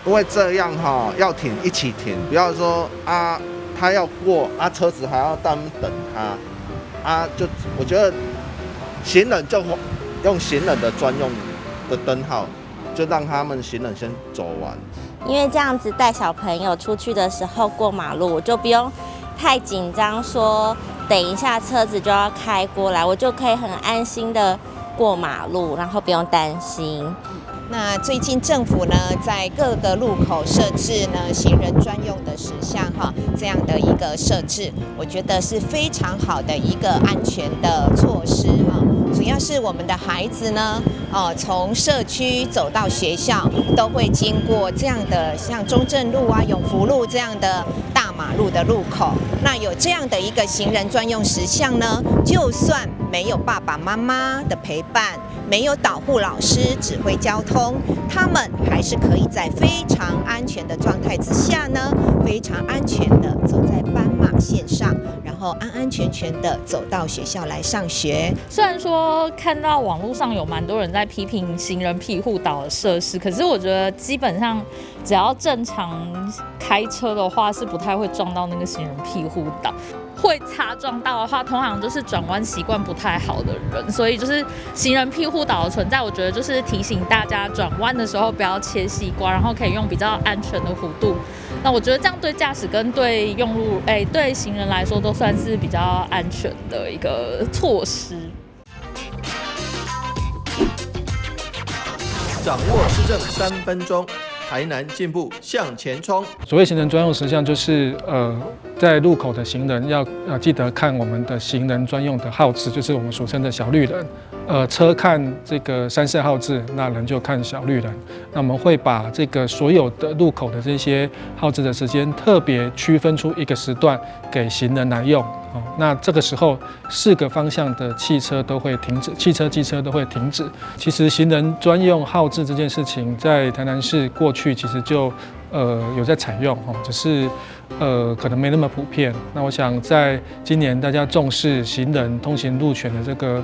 因為這樣哈，要停一起停，不要說啊，他要過啊，車子還要等等他啊，就我覺得行人就用行人的專用的燈號，就讓他們行人先走完。因為這樣子帶小朋友出去的時候過馬路，我就不用太緊張，說等一下車子就要開過來，我就可以很安心的過馬路，然後不用擔心。那最近政府呢，在各個路口設置呢行人專用的時相哈，這樣的一個設置，我覺得是非常好的一個安全的措施哈。主要是我們的孩子呢，哦，從社區走到學校，都會經過這樣的像中正路啊、永福路這樣的大馬路的路口。那有這樣的一個行人專用時相呢，就算沒有爸爸媽媽的陪伴，沒有導護老師指揮交通，他們還是可以在非常安全的狀態之下呢，非常安全的走在斑馬線上，然後安安全全的走到學校來上學。雖然說看到網絡上有蠻多人在批評行人庇護島的設施，可是我覺得基本上只要正常開車的話，是不太會撞到那個行人庇護島。會擦撞到的話，通常就是轉彎習慣不太好的人，所以就是行人庇護島的存在，我覺得就是提醒大家轉彎的時候不要切西瓜，然後可以用比較安全的弧度。那我覺得這樣對駕駛跟對用路，對行人來說都算是比較安全的一個措施。掌握市政3分鐘，台南進步向前衝。所謂行人專用時相，就是在路口的行人要記得看我們的行人專用的號誌，就是我們俗稱的小綠人。車看這個三色號誌，那人就看小綠人。那我們會把這個所有的路口的這些號誌的時間，特別區分出一個時段給行人來用。哦，那這個時候四個方向的汽車都會停止，汽車、機車都會停止。其實行人專用號誌這件事情，在台南市過去其實就有在採用，哦，只是可能沒那麼普遍。那我想在今年大家重視行人通行路權的這個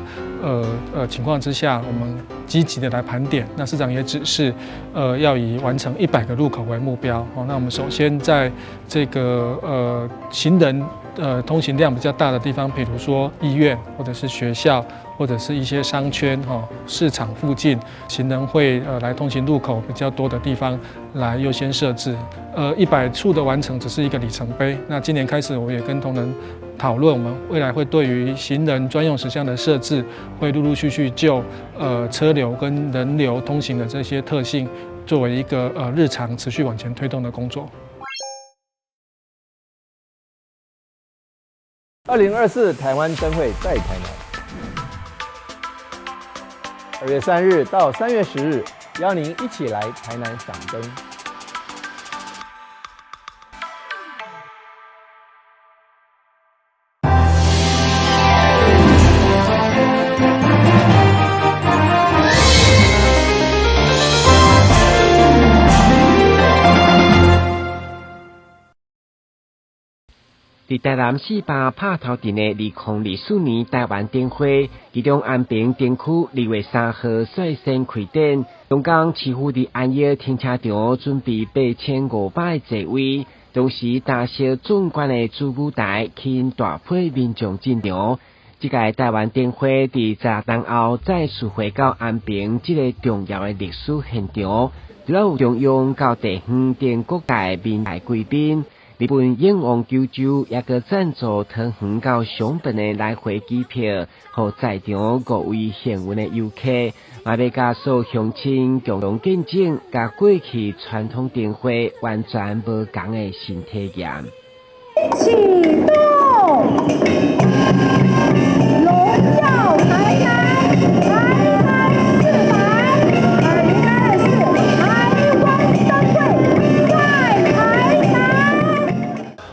情況之下，我們積極的來盤點。那市長也指示，要以完成100個路口為目標。哦，那我們首先在這個行人通行量比較大的地方，比如說醫院或者是學校，或者是一些商圈、哈市場附近，行人會來通行路口比較多的地方來優先設置。100處的完成只是一個里程碑。那今年開始，我也跟同仁討論，我們未來會對於行人專用時相的設置，會陸陸續續就車流跟人流通行的這些特性，作為一個日常持續往前推動的工作。2024台灣燈會在台南，2月3日到3月10日，邀您一起來台南賞燈。佇台南四壩拍頭陣的2024年台灣燈會，其中安平燈區2月3號率先開展。東港市府佇安業停車場準備8500個座位，同時搭設縱觀的主舞台，吸引大批民眾進場。這屆台灣燈會佇十年後再次回到安平這个重要的歷史現場，除了有中央到地方等各界民來貴賓。日本永旺九州也閣贊助桃園到熊本的來回機票，予在場五位幸運的遊客，嘛欲佮所有鄉親共同見證，佮過去傳統燈會完全無仝的新體驗。啟動，榮耀台南，台南400，2024台灣燈會在台南。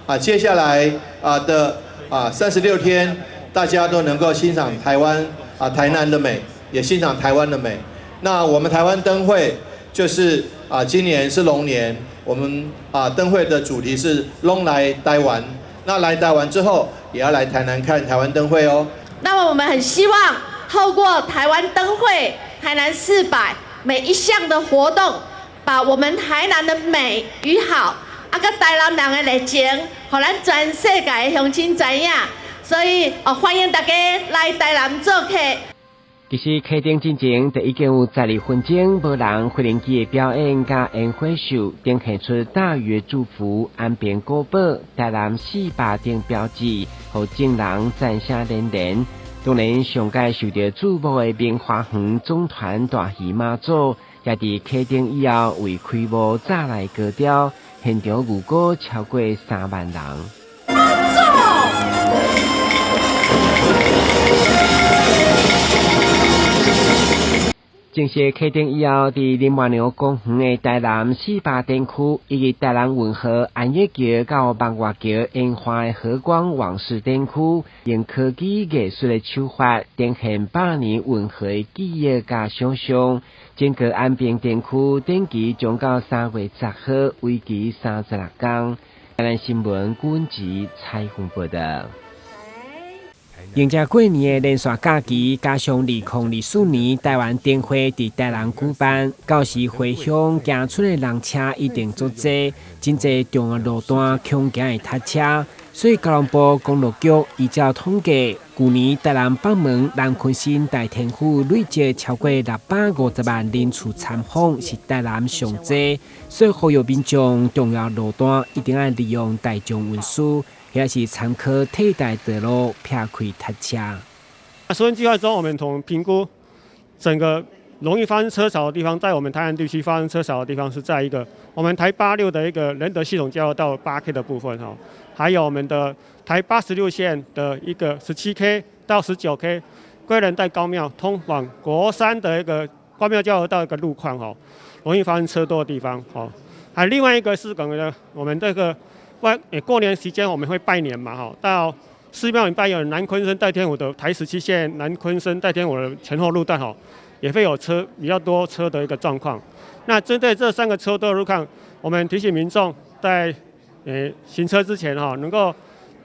啊，接下來啊的啊36天，大家都能夠欣賞台灣啊台南的美，也欣賞台灣的美。那我們台灣燈會就是啊，今年是龍年，我們啊燈會的主題是攏來台灣。那來台灣之後，也要來台南看台灣燈會哦。那麼我們很希望透過台灣燈會、台南400每一項的活動，把我們台南的美與好，啊，佮台南人的熱情，予咱全世界的鄉親知影。所以哦，歡迎大家來台南做客。其實開燈進前，就已經有12分鐘無人飛行機的表演佮煙火秀，展現出大禹祝福、安平古堡、台南四壩等標誌，予眾人讚聲連連。當然，上蓋受著矚目的明華園總團大戲媽祖，也佇啟燈以後為開幕炸來高調，現場預估超過3萬人。正式啟燈以後，佇林默娘公園的台南四壩燈區，以及台南運河安業橋到望月橋煙花的和光往事燈區，用科技藝術的手法，呈現百年運河的記憶佮想像。整個安平燈區展期將到3月10號，為期36天。台南新聞阮吉採訪報導。迎接過年的連續假期，加上2024年台灣燈會佇台南舉辦，到時回鄉行出的人車一定足濟，真濟重要路段恐驚會塞車，所以交通部公路局依照統計，舊年台南北門南鯤鯓大天府累計超過650萬人次參訪，是台南上濟，所以呼籲民眾重要路段一定愛利用大眾運輸。也是參考替代道路，避開塞車。十年計劃中，我們從評估整個容易發生車潮的地方，在我們台南地區發生車潮的地方，是在一個我們台86的一個仁德系統交流道8K 的部分哈，還有我們的台86線的一個17K 到19K，歸仁帶高廟通往國三的一個高廟交流道一個路況哈，容易發生車多的地方哈。還另外一個是可能我們這個。外，過年時間我們會拜年嘛，哈，到寺廟裡拜有南鯤鯓代天府的台17線南鯤鯓代天府的前後路段，哈，也會有車比較多車的一個狀況。那針對這三個車多的路況，我們提醒民眾在行車之前，哈，能夠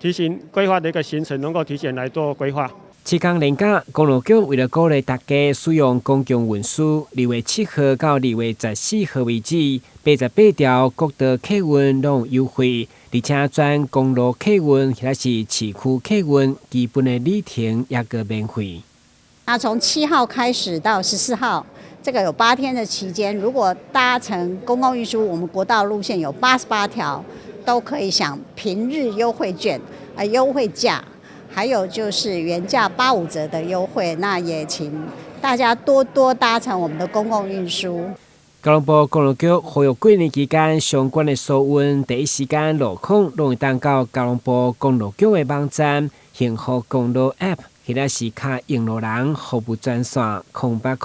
提醒規劃的一個行程，能夠提前來做規劃。七天連假，公路局為了鼓勵大家使用公共運輸，2月7號到2月14號為止，88條國道客運攏有優惠，而且轉公路客運或者是市區客運，基本的里程也閣免費。那從7號開始到14號，這個有8天的期間，如果搭乘公共運輸，我們國道路線有88條，都可以享平日優惠券，優惠價。還有就是原價85折的優惠，那也請大家多多搭乘我們的公共運輸。交通部公路局呼籲過年期間相關的疏運，第一時間路況攏會當到交通部公路局的網站、幸福公路 App，或者是敲用路人服務專線0800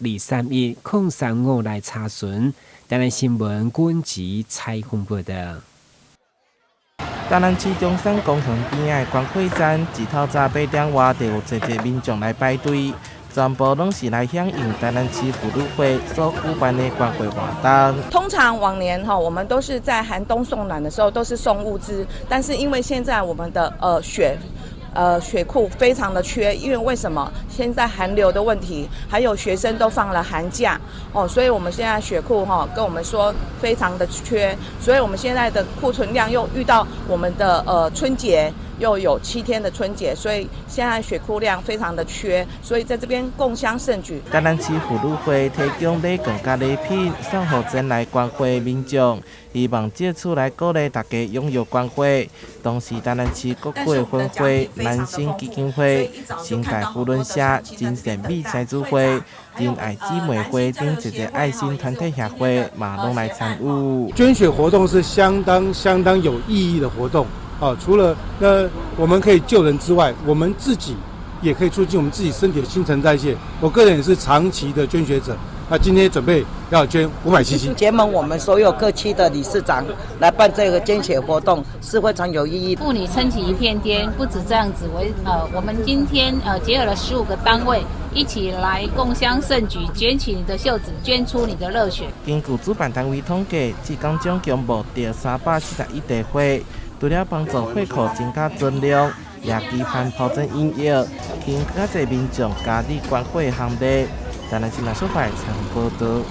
231 035來查詢。台南新聞阮吉採訪報導。台南市中山公園邊仔的關會站，自透早8點外就有濟濟民眾來排隊，全部攏是來響應台南市婦女會所舉辦的關懷活動。通常往年哈，我們都是在寒冬送暖的時候都是送物資，但是因為現在我們的雪庫非常的缺，因為為什麼？現在寒流的問題，還有學生都放了寒假哦，所以我們現在雪庫哈跟我們說非常的缺，所以我們現在的庫存量又遇到我們的春節又有7天的春節，所以現在雪庫量非常的缺，所以在這邊共襄盛舉。台南市婦女會提供禮券佮禮品送予前來關懷民眾，希望藉此來鼓勵大家踴躍關懷。同時，台南市各區分會、南星基金會、新界扶輪社、真善美三子會、仁愛姊妹會等這些愛心團體協會嘛，攏來參與。捐血活動是相當相當有意義的活動。啊，除了那我們可以救人之外，我們自己也可以促進我們自己身體的新陳代謝。我個人也是長期的捐血者，那今天準備要捐500 cc。結盟我們所有各區的理事長來辦這個捐血活動，是非常有意義。婦女撐起一片天，不止這樣子，我們今天結合了15個單位，一起來共襄盛舉，捲起你的袖子，捐出你的熱血。根據主辦單位統計，至今總共募著341袋血。除了幫助血庫增加存量，也期盼拋磚引玉，吸引較濟民眾加入捐血行列。台南新聞所採訪報導。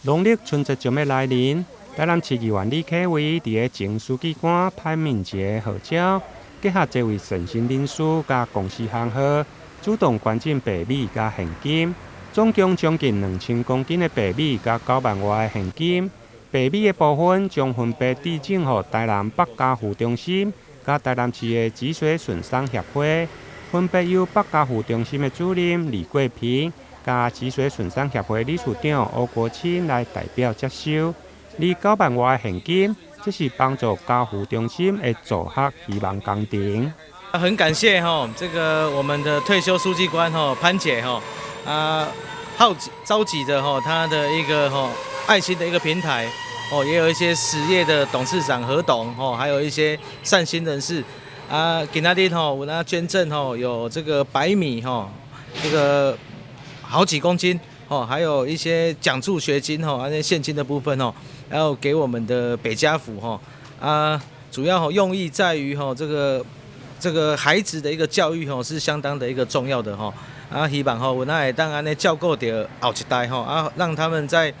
農曆春節將欲來臨，台南市議員李啟偉佇咧前書記官潘明傑號召，結合這位善心人士佮公司行號，主動捐贈白米佮現金，總共將近2000公斤的白米佮9萬外的現金。白米的部分將分別致贈予台南北家扶中心佮台南市的脊髓損傷協會，分別由北家扶中心的主任李桂平佮脊髓損傷協會理事長歐國清來代表接收。而9萬外現金，這是幫助家扶中心的助學希望工程。很感謝哈，這個我們的退休書記官哈潘姐哈啊，號召集的哈，他的一個哈愛心的一個平台哦，也有一些實業的董事長何董哦，還有一些善心人士啊，今仔日吼，有那捐贈吼，有這個白米哈，這個好幾公斤哦，還有一些獎助學金吼，那些現金的部分哦，然後給我們的北家扶吼啊，主要用意在於吼這個孩子的一個教育吼是相當的一個重要的吼啊，希望吼阮會當按呢照顧著後一代吼啊，讓他們在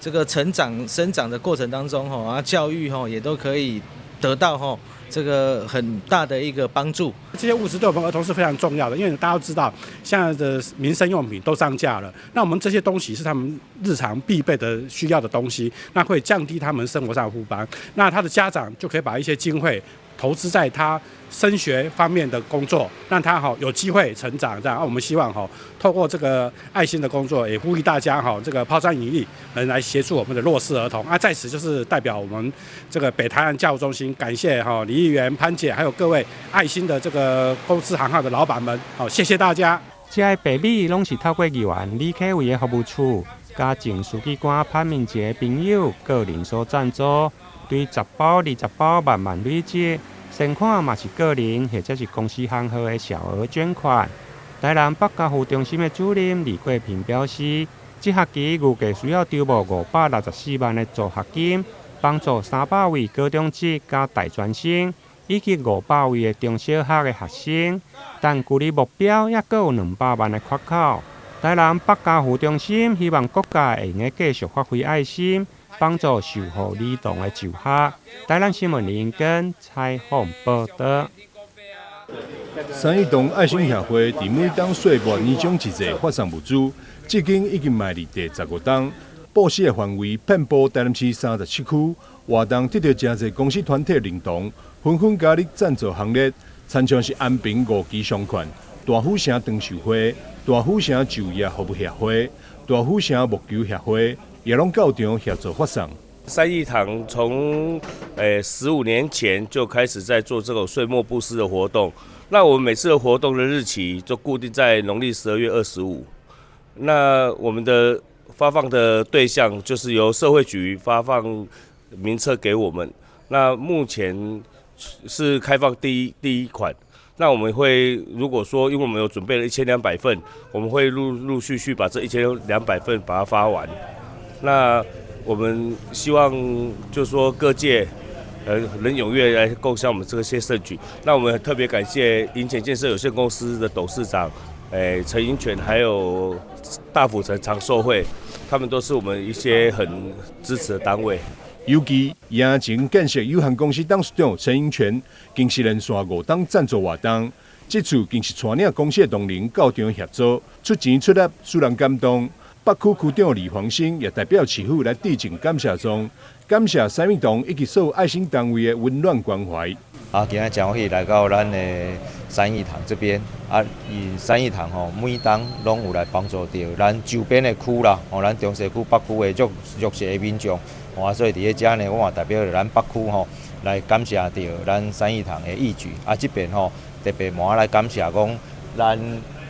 這個成長生長的過程當中吼啊，教育吼也都可以得到吼這個很大的一個幫助。這些物資對我們兒童是非常重要的，因為大家都知道，現在的民生用品都漲價了，那我們這些東西是他們日常必備的需要的東西，那會降低他們生活上的負擔。那他的家長就可以把一些經費投資在他升學方面的工作，讓他哈有機會成長。這樣，我們希望哈透過這個愛心的工作，也呼籲大家哈這個拋磚引玉，能來協助我們的弱勢兒童。啊，在此就是代表我們這個北台南教育中心，感謝哈李議員潘姐，還有各位愛心的這個公司行號的老闆們，好，謝謝大家。這个白米攏是透過議員李啟偉的服務處，佮前書記官潘明傑朋友個人所贊助，對10包、20包慢慢累積。善款嘛是個人或者是公司行號的小額捐款。台南北家扶中心的主任李桂平表示，這學期預計需要籌募564萬的助學金，幫助300位高中職佮大專生，以及500位的中小學的學生。但距離目標猶閣有200萬的缺口。台南北家扶中心希望各界會用得繼續發揮愛心，幫助受護兒童的就學。台南新聞林根採訪報導。三義堂愛心協會佇每當歲末年終之際發送物資，至今已經邁入第15冬。布施的範圍遍佈台南市37區，活動得到誠濟公司團體認同，紛紛加入贊助行列，親像是安平五期商圈、大府城長壽會、大府城就業服務協會、大府城木球協會，也攏到場協助發送。三義堂從15年前就開始在做這個歲末布施的活動。那我們每次的活動的日期就固定在農曆12月25。那我們的發放的對象就是由社會局發放名冊給我們。那目前是開放第一款。那我們會如果說，因為我們有準備了一千兩百份，我們會陸陸續續把這一千兩百份把它發完。那我們希望就是說各界能踴躍來共襄我們這些盛舉。那我們特別感謝銀錢建設有限公司的董事長，陳英權，還有大府城長壽會，他們都是我們一些很支持的單位。尤其贏錢建設有限公司董事長陳英權，更是連續5冬贊助活動，這次更是帶領公司的同仁到場協助，出錢出力，使人感動。北區區長李黃生也代表市府來致贈感謝狀，感謝三義堂以及所有愛心單位的溫暖關懷。啊，今仔真歡喜來到咱的三義堂這邊，啊，𪜶三義堂吼，每冬攏有來幫助著咱周邊的區啦，吼，咱中西區、北區的弱勢的民眾，吼，啊，所以佇咧遮呢，我嘛代表咱北區吼，來感謝著咱三義堂的義舉。啊，這邊吼特別嘛來感謝講咱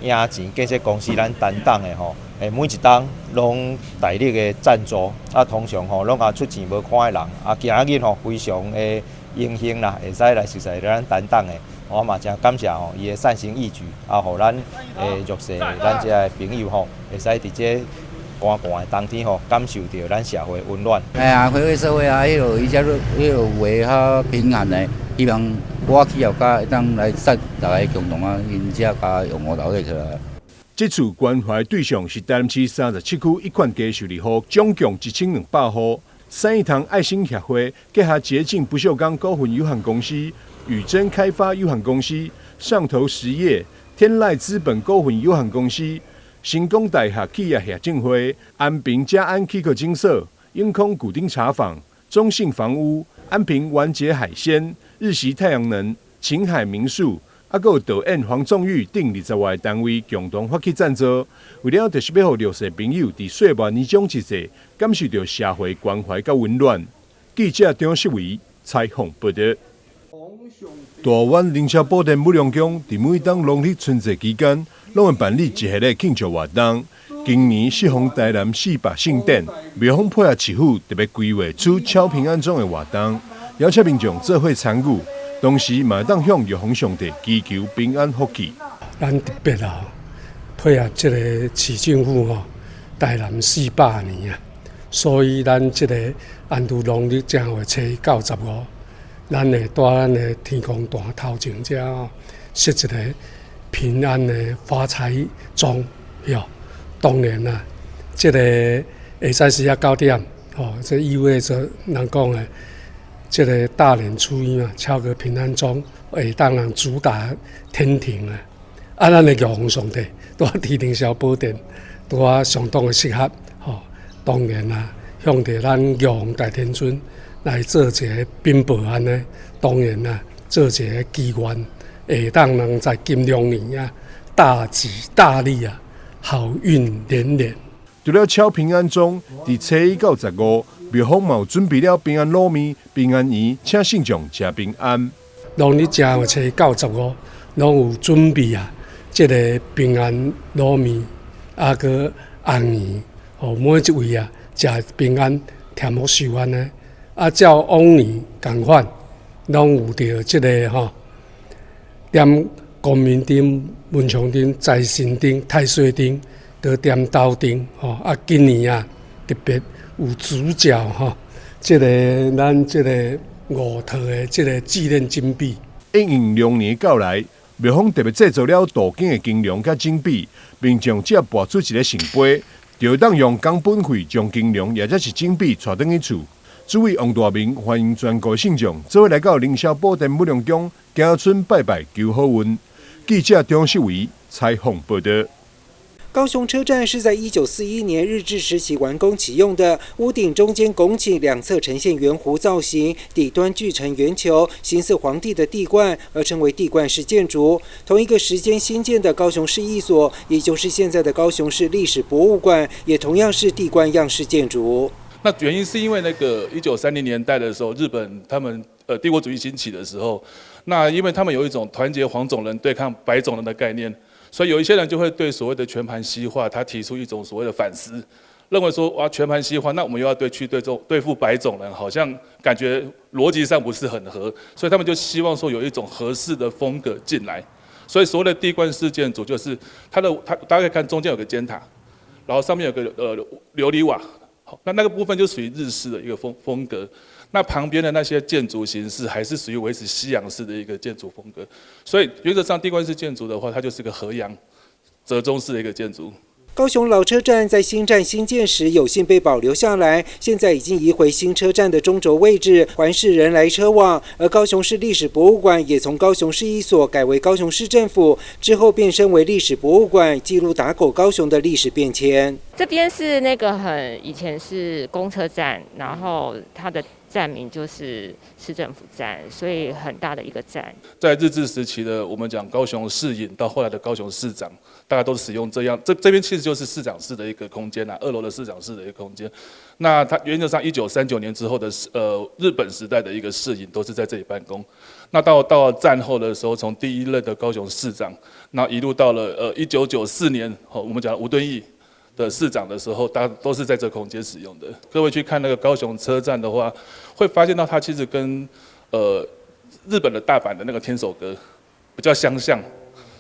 贏錢建設公司咱擔當的吼。每一冬攏大力的贊助，啊，通常吼攏共出錢無看的人，啊，今仔日吼非常的榮幸啦，會使來熟似咱擔當的，我嘛誠感謝吼伊的善心義舉，啊，予咱的弱勢咱遮的朋友吼，會使佇這寒寒的冬天吼，感受著咱社會溫暖。哎呀，回饋社會啊，彼落伊才彼落話較平衡的，希望我去後較會當來讚大家共同啊，𪜶遮共用五投起來。這次關懷對象是台南市37區一貫街受理戶，總共1200戶。三義堂愛心協會結合潔淨不鏽鋼股份有限公司、宇珍開發有限公司、上頭實業、天籟資本股份有限公司、成功大學企業協進會、安平嘉安齒科診所、永康古丁茶坊、中信房屋、安平完結海鮮、日璽太陽能、晴海民宿，啊，閣有導演黃仲玉等20外個單位共同發起贊助，為了就是欲予弱勢朋友佇歲末年終之際，感受著社會關懷佮溫暖。記者張世維採訪報導。大灣凌霄寶殿武良宮佇每當農曆春節期間，攏會辦理一系列慶祝活動。今年適逢台南400盛典，廟方配合市府特別規劃出敲平安鐘的活動，邀請民眾做伙參與。同時，嘛會當向玉皇上帝祈求平安福氣。咱特別啊，配合這個市政府吼，台南400年啊，所以咱這個按照農曆正月初一到十五，咱會佇咱的天公壇頭前遮吼，設一個平安的發財鐘喲。當然啦，這個會使時仔9點，吼，這意味著人講的。這個大年初一嘛，敲個平安鐘，會當人直達天庭啊！啊，咱的玉皇上帝佇天凌霄寶殿，拄啊相當的適合，吼。當然啦，向著咱玉皇大天尊來做一個稟報按呢，當然啦，做一個祈願，會當人在金龍年啊，大吉大利啊，好運連連。除了敲平安鐘，佇初一到十五，廟方嘛有準備了平安滷麵、平安圓，請信眾食平安。農曆正月初一到十五，攏有準備啊，這個平安滷麵，啊，閣紅圓，予每一位啊，食平安添福壽按呢。啊，照往年仝款，攏有著這個吼，點光明燈、文昌燈、財神燈、太歲燈。閣點斗燈吼，啊，今年啊特別有主角吼，這個咱這個五套的這個紀念金幣。因應龍年到來，廟方特別製作了鍍金的金龍佮金幣，民眾只要跋出一个聖杯，就會當用工本費將金龍抑者是金幣帶轉去厝。主委王大明歡迎全國信眾做伙來到凌霄寶殿武良宮行春拜拜求好運。記者張世維採訪報導。高雄車站是在1941年日治時期完工啟用的，屋頂中間拱起，兩側呈現圓弧造型，底端聚成圓球，形似皇帝的帝冠，而稱為帝冠式建築。同一個時間興建的高雄市役所，也就是現在的高雄市歷史博物館，也同樣是帝冠樣式建築。那原因是因為那個1930年代的時候，日本他們帝國主義興起的時候，那因為他們有一種團結黃種人對抗白種人的概念。所以有一些人就會對所謂的全盤西化，他提出一種所謂的反思，認為說哇，全盤西化，那我們又要對去對中對付白種人，好像感覺邏輯上不是很合，所以他們就希望說有一種和式的風格進來。所以所謂的帝冠式建築，就是它的它大家可以看中間有個尖塔，然後上面有個琉璃瓦，好，那那個部分就屬於日式的一個風格。那旁邊的那些建築形式還是屬於維持西洋式的一個建築風格，所以原則上帝冠式建築的話，它就是個和洋折中式的一個建築。高雄老車站在新站興建時有幸被保留下來，現在已經移回新車站的中軸位置，環視人來車往。而高雄市歷史博物館也從高雄市役所改為高雄市政府，之後變身為歷史博物館，記錄打狗高雄的歷史變遷。這邊是那個很以前是公車站，然後它的站名就是市政府站，所以很大的一個站。在日治時期的，我們講高雄市尹到後來的高雄市長，大家都使用這樣。這邊其實就是市長室的一個空間啦，2樓的市長室的一個空間。那它原則上1939年之後的日本時代的一個市尹都是在這裡辦公。那到戰後的時候，從第一任的高雄市長，那一路到了1994年，我們講吳敦義的市長的時候，大家都是在這空間使用的。各位去看那個高雄車站的話，會發現到它其實跟日本的大阪的那個天守閣比較相像。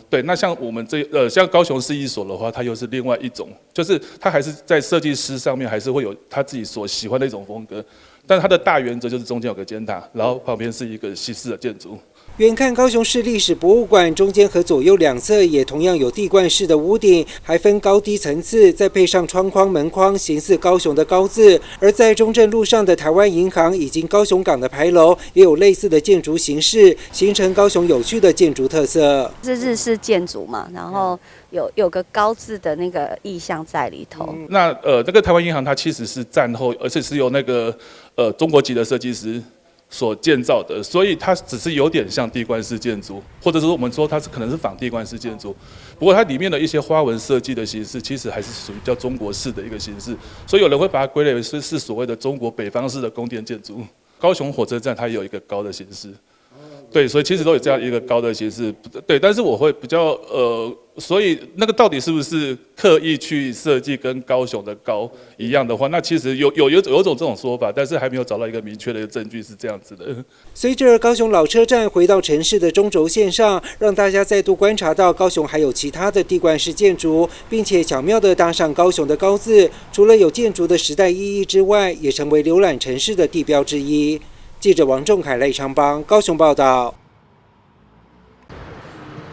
對，那像我們這像高雄市役所的話，它又是另外一種，就是它還是在設計師上面還是會有他自己所喜歡的一種風格，但它的大原則就是中間有個尖塔，然後旁邊是一個西式的建築。远看高雄市历史博物馆，中间和左右两侧也同样有地冠式的屋顶，还分高低层次，再配上窗框门框，形似高雄的高字。而在中正路上的台湾银行以及高雄港的牌楼，也有类似的建筑形式，形成高雄有趣的建筑特色。是日式建筑嘛，然后有个高字的那个意象在里头。那这个台湾银行它其实是战后，而且是由那个中国籍的设计师所建造的，所以它只是有点像地冠式建筑，或者说我们说它是可能是仿地冠式建筑。不过它里面的一些花纹设计的形式，其实还是属于较中国式的一个形式，所以有人会把它归类为是所谓的中国北方式的宫殿建筑。高雄火车站它也有一个高的形式，对，所以其实都有这样一个高的形式，对。但是我会比较所以那个到底是不是刻意去设计跟高雄的高一样的话，那其实有种这种说法，但是还没有找到一个明确的证据是这样子的。随着高雄老车站回到城市的中轴线上，让大家再度观察到高雄还有其他的地冠式建筑，并且巧妙地搭上高雄的高字，除了有建筑的时代意义之外，也成为浏览城市的地标之一。记者王仲凯、赖昌邦高雄报道。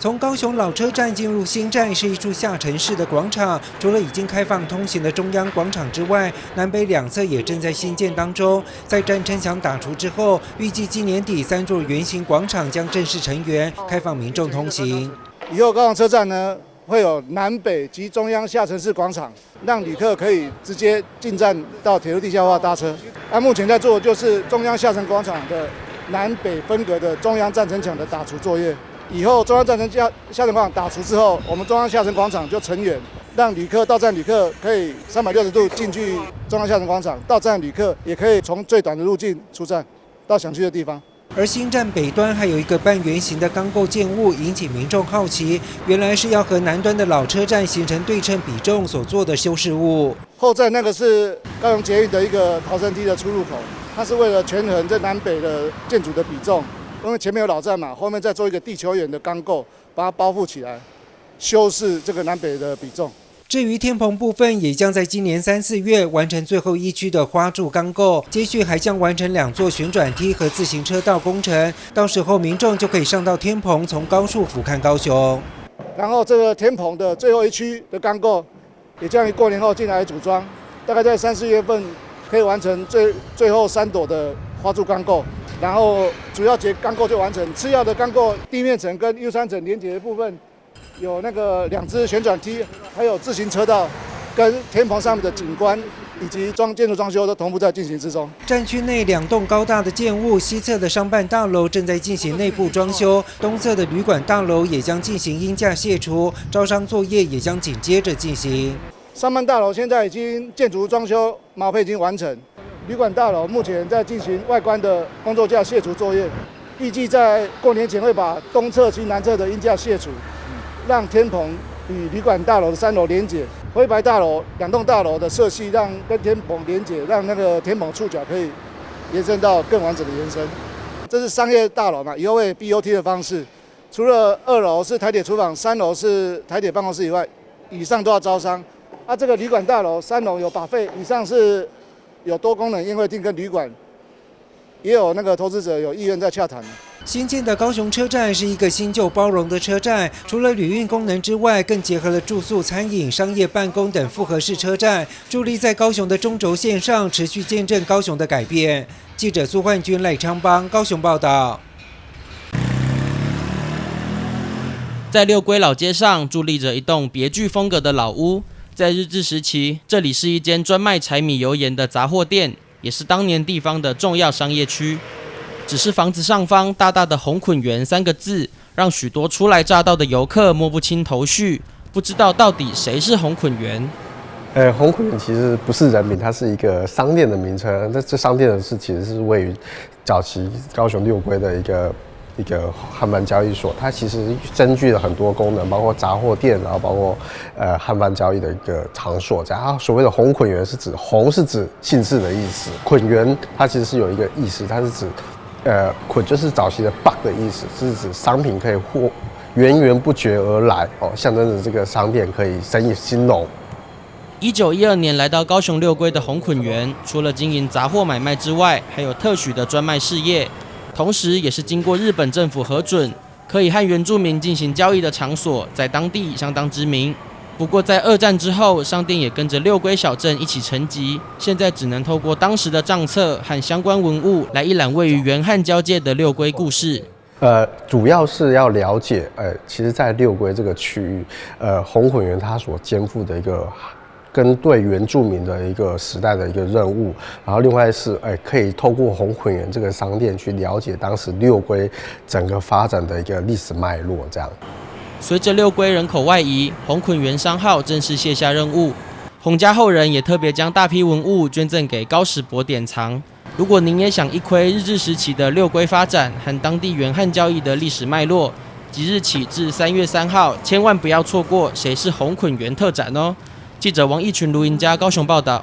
从高雄老车站进入新站是一处下沉式的广场，除了已经开放通行的中央广场之外，南北两侧也正在兴建当中。在站城墙打除之后，预计今年底三座圆形广场将正式成圆，开放民众通行。以后高雄车站呢，会有南北及中央下沉式广场，让旅客可以直接进站到铁路地下化搭车。那目前在做的就是中央下沉广场的南北分隔的中央站城墙的打除作业。以后中央站城下沉广场打除之后，我们中央下沉广场就成圆，让旅客到站旅客可以360度进去中央下沉广场，到站旅客也可以从最短的路径出站到想去的地方。而新站北端还有一个半圆形的钢构建物，引起民众好奇，原来是要和南端的老车站形成对称比重所做的修饰物。后站那个是高雄捷运的一个逃生梯的出入口，它是为了权衡这南北的建筑的比重，因为前面有老站嘛，后面再做一个地球圆的钢构，把它包覆起来，修饰这个南北的比重。至于天棚部分，也将在今年三四月完成最后一区的花柱钢构，接续还将完成两座旋转梯和自行车道工程。到时候民众就可以上到天棚，从高处俯瞰高雄。然后这个天棚的最后一区的钢构，也将于过年后进来组装，大概在三四月份可以完成最后三朵的花柱钢构，然后主要结钢构就完成，次要的钢构地面层跟 U 三层连接的部分，有那个两只旋转梯，还有自行车道，跟天棚上面的景观以及建筑装修都同步在进行之中。站区内两栋高大的建物，西侧的商办大楼正在进行内部装修，东侧的旅馆大楼也将进行鹰架卸除，招商作业也将紧接着进行。商办大楼现在已经建筑装修毛坯已经完成，旅馆大楼目前在进行外观的工作架卸除作业，预计在过年前会把东侧及南侧的鹰架卸除，让天棚与旅馆大楼的3楼连接，灰白大楼两栋大楼的色系让跟天棚连接，让那个天棚触角可以延伸到更完整的延伸。这是商业大楼嘛，以后会 BOT 的方式，除了二楼是台铁厨房，三楼是台铁办公室以外，以上都要招商。啊，这个旅馆大楼三楼有 buffet，以上是有多功能宴会厅跟旅馆，也有那个投资者有意愿在洽谈。新建的高雄车站是一个新旧包容的车站，除了旅运功能之外，更结合了住宿、餐饮、商业办公等复合式车站，伫立在高雄的中轴线上，持续见证高雄的改变。记者苏焕君、赖昌邦高雄报道。在六龟老街上伫立着一栋别具风格的老屋，在日治时期，这里是一间专卖柴米油盐的杂货店，也是当年地方的重要商业区。只是房子上方大大的“红捆园”三个字，让许多初来乍到的游客摸不清头绪，不知道到底谁是红捆园。红捆园其实不是人名，它是一个商店的名称。这商店的是其实是位于早期高雄六龟的一个贩卖交易所，它其实兼具了很多功能，包括杂货店，然后包括贩卖交易的一个场所。这样，所谓的红捆园是指红是指姓氏的意思，捆园它其实是有一个意思，它是指捆就是早期的 bug 的意思，是指商品可以货源源不绝而来哦，象征着这个商店可以生意兴隆。1912年来到高雄六龟的红捆园，除了经营杂货买卖之外，还有特许的专卖事业。同時也是經過日本政府核准，可以和原住民進行交易的場所，在當地相當知名。不過在二戰之後，商店也跟着六龜小鎮一起沉寂，現在只能透過當時的賬冊和相關文物來一覽位於原漢交界的六龜故事。主要是要了解，其實，在六龜這個區域，洪捆園它所肩負的一個跟對原住民的一個時代的一個任務，然後另外是，可以透過洪捆園這個商店去了解當時六龜整個發展的一個歷史脈絡，這樣。隨着六龜人口外移，洪捆園商號正式卸下任務。洪家後人也特別將大批文物捐贈給高史博典藏。如果您也想一窺日治時期的六龜發展和當地原漢交易的歷史脈絡，即日起至3月3號，千萬不要錯過誰是洪捆園特展哦！記者王義群、盧盈佳高雄報道。